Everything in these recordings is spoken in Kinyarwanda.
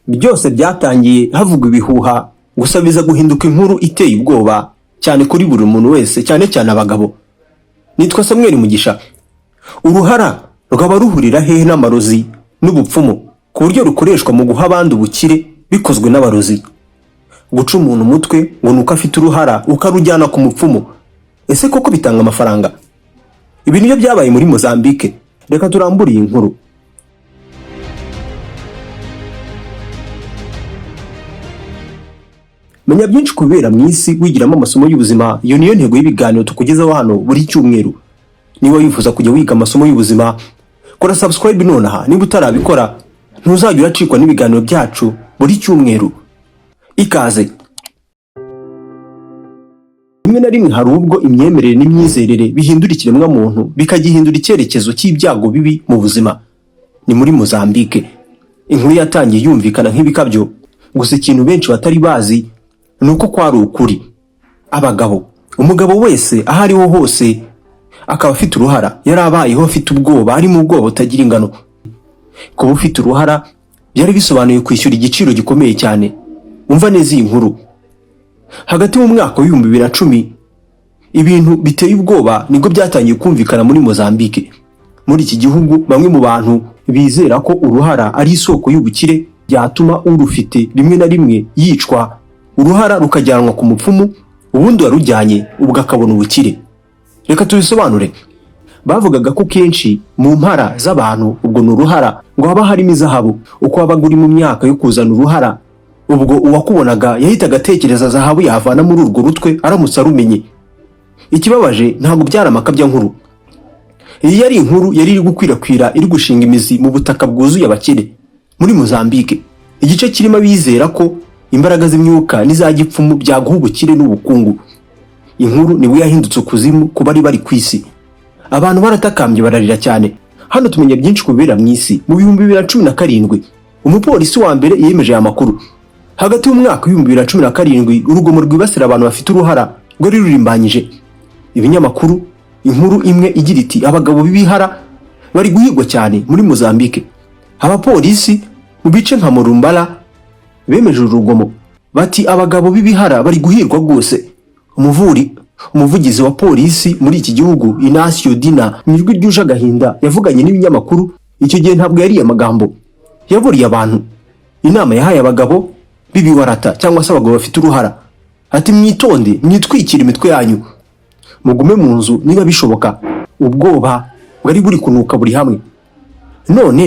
Byose byatangiye havugwa ibihuha, gusa biza guhinduka inkuru iteye ubwoba cyane kuri buri muntu wese, cyane cyane abagabo. Nitwa Samuel Mugisha. Uruhara rwaba ruhurira hehe n'amarozi n'ubupfumu ku buryo rukoreshwa mu guha abandi ubukire bikozwe n'abarozi? Guca umuntu umutwe ngo ni uko afite uruhara ukarujyana ku mupfumu, ese koko bitanga amafaranga? Ibi nibyo byabaye muri Mozambique. Reka turambure iyi nkuru. Menya byinshi ku bibera mu isi wigiramo amasomo y'ubuzima. Iyo niyo ntego y'ibiganiro tukugezaho hano buri cyumweru. Niba wifuza kujya wiga amasomo y'ubuzima, kora subscribe nonaha. Niba utarabikora, ntuzajya uracikwa n'ibiganiro byacu buri cyumweru. Ikaze. Rimwe na rimwe hari ubwo imyemerere n'imyizerere bihindura ikiremwamuntu, bikagihindura icyerekezo cy'ibyago bibi mu buzima. Ni muri Mozambique. Inkuru yatangiye yumvikana nk'ibikabyo, gusa ikintu benshi batari bazi ni uko kwari ukuri. Abagabo, umugabo wese aho ariho hose akaba afite uruhara, yari abayeho afite ubwoba, ari mu bwoba butagira ingano. Kuba ufite uruhara byari bisobanuye kwishyura igiciro gikomeye cyane. Umva neza iyi nkuru. Hagati mu mwaka w'2010, ibintu biteye ubwoba nibwo byatangiye kumvikana muri Mozambique. Muri iki gihugu, bamwe mu bantu bizera ko uruhara ari isoko y'ubukire, byatuma urufite rimwe na rimwe yicwa, uruhara rukajyanwa ku mupfumu, ubundi warujyanye ubwo akabona ubukire. Reka tubisobanure. Bavugaga ko kenshi mu mpara z'abantu, ubwo ni uruhara, ngo haba harimo izahabu. Uko wabaga uri mu myaka yo kuzana uruhara, ubwo uwakubonaga yahitaga atekereza zahabu yavana muri urwo rutwe aramutse arumenye. Ikibabaje, ntabwo byari amakabya nkuru. Iyi yari inkuru yari iri gukwirakwira, iri gushinga imizi mu butaka bwuzuye abakire muri Mozambique, igice kirimo abizera ko imbaraga z'imyuka n'iza gipfumu byaguha ubukire n'ubukungu. Inkuru nibwo yahindutse ukuzimu ku bari bari ku isi. Abantu baratakambye, bararira cyane. Hano tumenya byinshi ku bibera mu isi. Mu 2017, umupolisi wa mbere yemeje aya makuru. Hagati y'umwaka w'2017, urugomo rwibasira abantu bafite uruhara rwari rurimbanyije ibinyamakuru. Inkuru imwe igira iti: "Abagabo b'ibihara bari guhigwa cyane muri Mozambique." Abapolisi mu bice nka Morumbala bemeje uru rugomo, bati: "Abagabo b'ibihara bari guhirwa rwose." Umuvuri, umuvugizi wa polisi muri iki gihugu, Inacio Dina, mu ijwi ryuje agahinda yavuganye n'ibinyamakuru icyo gihe, ntabwo yariye amagambo. Yaburiye abantu. Inama yahaye abagabo b'ibiwarata cyangwa se abagabo bafite uruhara, ati: "Mwitonde, mwitwikire imitwe yanyu, mugume mu nzu niba bishoboka." Ubwoba bwari buri kunuka buri hamwe. None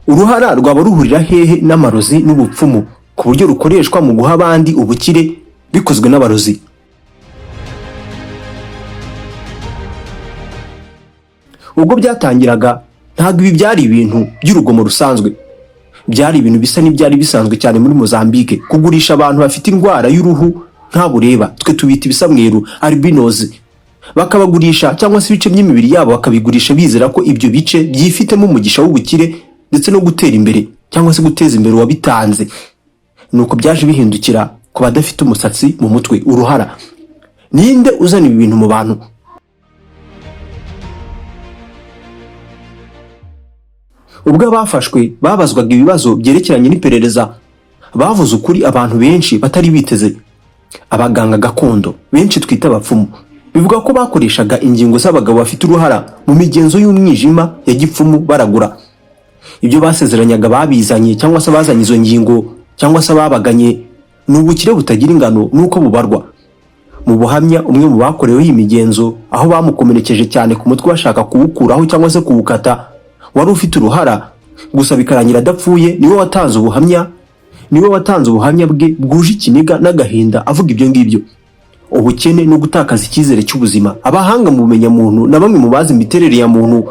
uruhara rwaba ruhurira hehe n'amarozi n'ubupfumu ku buryo rukoreshwa mu guha abandi ubukire bikozwe n'abarozi? Ubwo byatangiraga, ntabwo ibi byari ibintu by'urugomo rusanzwe. Byari ibintu bisa n'ibyari bisanzwe cyane muri Mozambique, kugurisha abantu bafite indwara y'uruhu ntabureba, twe tubita ibisamweru, albinos, bakabagurisha cyangwa se ibice by'imibiri yabo bakabigurisha, bizera ko ibyo bice byifitemo umugisha w'ubukire ndetse no gutera imbere cyangwa se guteza imbere uwabitanze. Nuko byaje bihindukira ku badafite umusatsi mu mutwe, uruhara. Ninde uzana ibi bintu mu bantu? Ubwo abafashwe babazwaga ibibazo byerekeranye n'iperereza, bavuze ukuri abantu benshi batari biteze. Abaganga gakondo benshi twita abapfumu, bivuga ko bakoreshaga ingingo z'abagabo bafite uruhara mu migenzo y'umwijima ya gipfumu, baragura. Ibyo basezeranyaga babizanye cyangwa se abazanye izo ngingo cyangwa se ababaganye ni ubukire butagira ingano n'uko bubarwa. Mu buhamya, umwe mu bakoreweho iyi migenzo, aho bamukomerekeje cyane ku mutwe bashaka kuwukuraho cyangwa se kuwukata, wari ufite uruhara gusa bikarangira adapfuye, niwe watanze ubuhamya bwe bwuje ikiniga n'agahinda, avuga ibyo ngibyo, ubukene no gutakaza icyizere cy'ubuzima. Abahanga mu bumenyamuntu na bamwe mu bazi imiterere ya muntu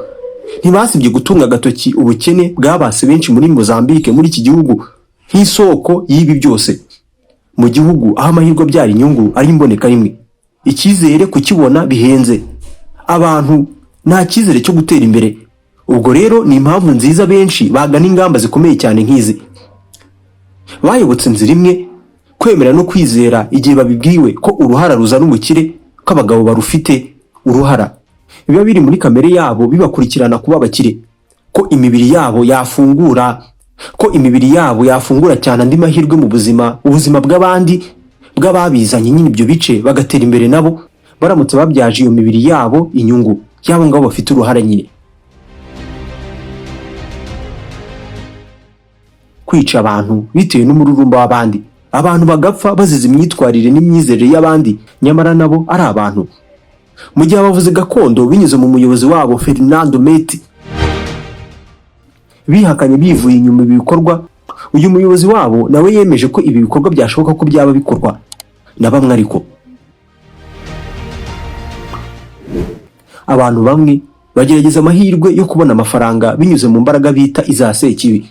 ntibasibye gutunga agatoki ubukene bwabase benshi muri Mozambique, muri iki gihugu, nk'isoko y'ibi byose. Mu gihugu aho amahirwe abyara inyungu ari imboneka rimwe, icyizere kukibona bihenze, abantu nta cyizere cyo gutera imbere. Ubwo rero ni impamvu nziza benshi bagana ingamba zikomeye cyane nk'izi. Bayobotse inzira imwe: kwemera no kwizera igihe babibwiwe ko uruhara ruzana ubukire, ko abagabo barufite uruhara biba biri muri kamere yabo, bibakurikirana kuba abakire, ko imibiri yabo yafungura. Ko imibiri yabo yafungura cyane andi mahirwe mu buzima, ubuzima bw'abandi, bw'ababizanye nyine ibyo bice, bagatera imbere nabo baramutse babyaje iyo mibiri yabo inyungu y'abo ngabo bafite uruhare nyine. Kwica abantu bitewe n'umururumba w'abandi, abantu bagapfa bazize imyitwarire n'imyizerere y'abandi, nyamara nabo ari abantu. Mu gihe abavuzi gakondo binyuze mu muyobozi wabo Fernando Meti bihakanye bivuye inyuma ibi bikorwa, uyu muyobozi wabo nawe yemeje ko ibi bikorwa byashoboka ko byaba bikorwa na bamwe, ariko abantu bamwe bagerageza amahirwe yo kubona amafaranga binyuze mu mbaraga bita iza sekibi.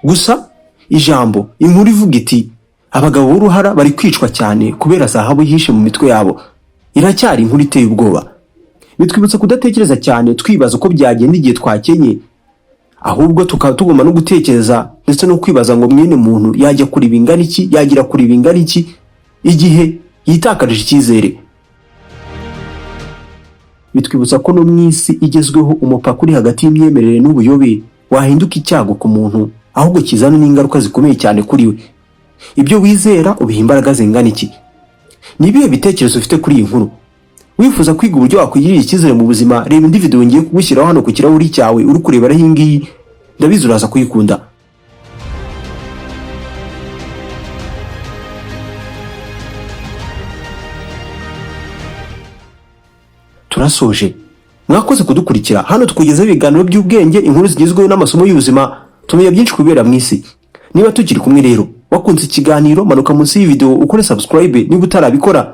Gusa ijambo inkuru ivuga iti abagabo b'uruhara bari kwicwa cyane kubera zahabu yihishe mu mitwe yabo, iracyari inkuru iteye ubwoba. Bitwibutsa kudatekereza cyane twibaza uko byagenda igihe twakenye, ahubwo tukaba tugomba no gutekereza ndetse no kwibaza ngo mwene muntu yajya kuri bingana iki, yagira kuri bingana iki igihe yitakarije icyizere. Bitwibutsa ko no mu isi igezweho umupaka uri hagati y'imyemerere n'ubuyobe wahinduka icyago ku muntu, ahubwo kizana n'ingaruka zikomeye cyane kuri we. Ibyo wizera ubiha imbaraga zingana iki? Ni ibihe bitekerezo ufite kuri iyi nkuru? Wifuza kwiga uburyo wakwigirira icyizere mu buzima? Reba indi video ngiye kugushyiraho hano ku kirahuri cyawe uri kureberaho iyi ngiyi, ndabizi uraza kuyikunda. Turasoje, mwakoze kudukurikira hano. Tukugezaho ibiganiro by'ubwenge, inkuru zigezweho n'amasomo y'ubuzima, tumenya byinshi kubera mu isi. Niba tukiri kumwe rero wakunze ikiganiro, manuka munsi y'iyi video ukore subscribe niba utarabikora,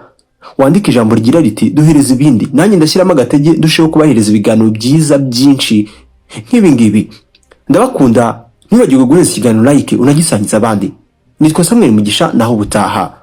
wandike ijambo rigira riti duhereze ibindi, nanjye ndashyiramo agatege ndusheho kubahereza ibiganiro byiza byinshi nk'ibi ngibi. Ndabakunda, ntiwibagirwe guhereza ikiganiro like unagisangiza abandi. Nitwa Samuel Mugisha, naho ubutaha.